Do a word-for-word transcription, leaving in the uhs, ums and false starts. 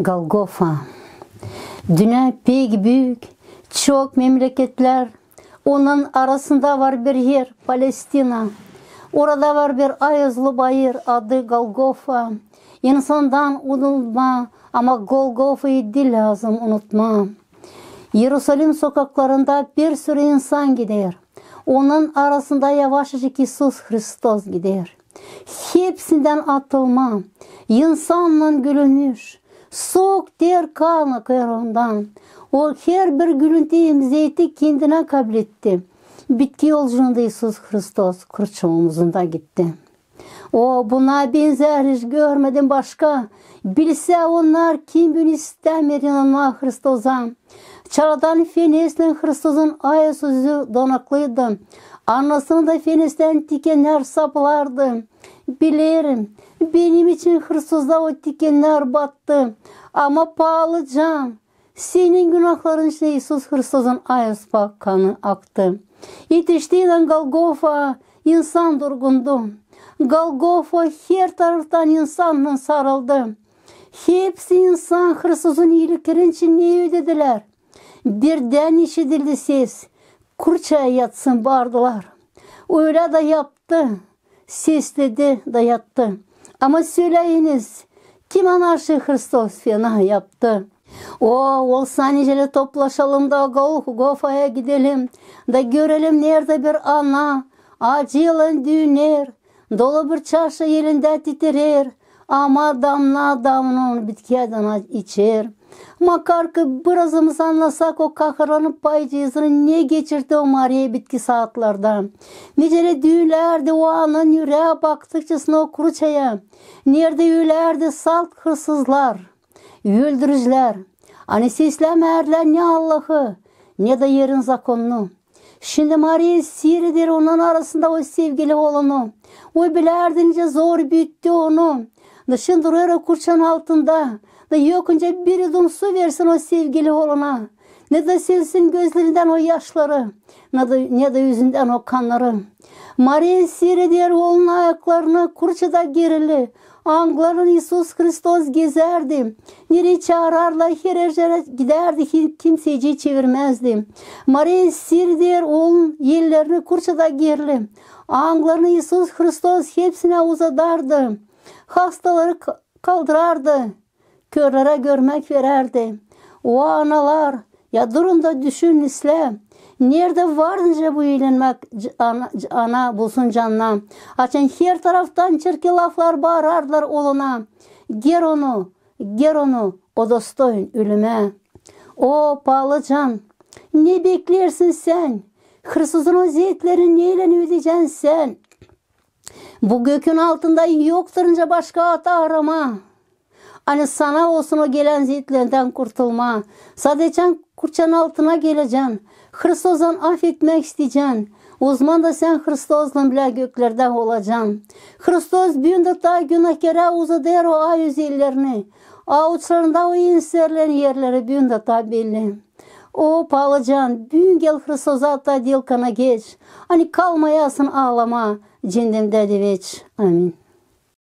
Golgofa. Dünnä pek büük, çok memleketlär, onun arasında var bir er, Palestina. Orada var bir ayazlı bayır, adı Golgofa. İnsandan unutma, ama Golgofayı diil lääzım unutma. İerusalim sokaklarında bir sürü insan gider. Onun arasında yavaşacık İisus Hristos gider. Hepsindän atılma, insannan gülünüş, sook ter kan akêr ondan. O herbir gülüntüyü zeeti kendinä kabletti. Bitki yolculuunda İisus Hristos kurça omuzunda gitti. O, buna benzär hiç görmedim başka. Bilsä onnar, kim bün istämeer inanmaa Hristosa. Çaradan feneslän Hristosun ayaz üzü donaklıydı. Annasını da feneslän tikennär saplardı. Bilerim, benim için Hristosta o tikennär battı. Ama, paalı can, senin günahların için İisus Hristosun ayaz pak kanı aktı. Etiştiynän Golgofa insan durgundu. Golgofa her taraftan insannan sarıldı. Hepsi insan Hristosun iiliklerin için ne ödedilär. Birdän işidildi ses: "Kurçaya yatsın!" baardılar. Ölä dä yaptı. Sesledi dä yattı. Ama söleyiniz, kim annar, Hristos fena yaptı? O, olsa nicä lä toplaşalım da Golgofaya gidelim, da görelim, neredä bir ana acıylan düüner, dolu bir çaşa elindä titrer, ama damna-damna onu bitkiyädän içer. Makar ki birazımız annasak o kahırlanıp paycıızını, ne geçirdi o Mariya bitki saatlarda. Nicä lä düülärdi o ananın üreä baktıkçasına o kurçaya, neredä ölärdi salt hırsızlar, öldürücülär, ani seslämeerlär ne Allahı, ne dä erin zakonunu. Şindi Mariya siireder onun arasında o sevgili oolunu. O bilärdi, nicä zor büüttü onu. Da şindi durêr o kurçanın altında. Da yok nicä bir yudum su versin o sevgili ooluna, ne dä silsin gözlerindän o yaşları, ne dä, ne dä üzündän o kannarı. Mariya siireder oolunun ayaklarını, kurçada gerili, angılarınnan İisus Hristos gezärdi. Nereyi çaararlar, hererä gidärdi, hi-, kimseyciyi çevirmäzdi. Mariya siireder oolunun ellerini, kurçada gerili, angılarını İisus Hristos hepsinä uzadardı. Hastaları ka-, kaldırardı, körlerä görmäk verärdi. O analar, ya durun da düşünün islää, neredä vardı nicä bu iilenmäk c-, ana, c-, ana bulsun canına, açan her taraftan çirkin laflar baarardılar ooluna: "Ger onu, ger onu, o dostoyn ölümä." O, paalı can, ne bekleersin sän? Hristosun o zeetlerini neylän ödeyecän sän? Bu gökün altında yoktur nicä başka ad aramaa, ani sana olsun o gelän zeetlerdän kurtulmaa. Sadeçän kurçanın altına gelecän, Hristostan af etmäk isteyecän. Uzman da sän Hristoslan bilä göklerdä olacan. Hristos büün dä taa günahkerä uzadêr o ayaz ellerini. Avuçlarında o enserlän erleri büün dä taa belli. O, paalı can, büün gel Hristosa, taa diil kana geç, ani kalmayasın aalamaa cennemdä diveç. Amin.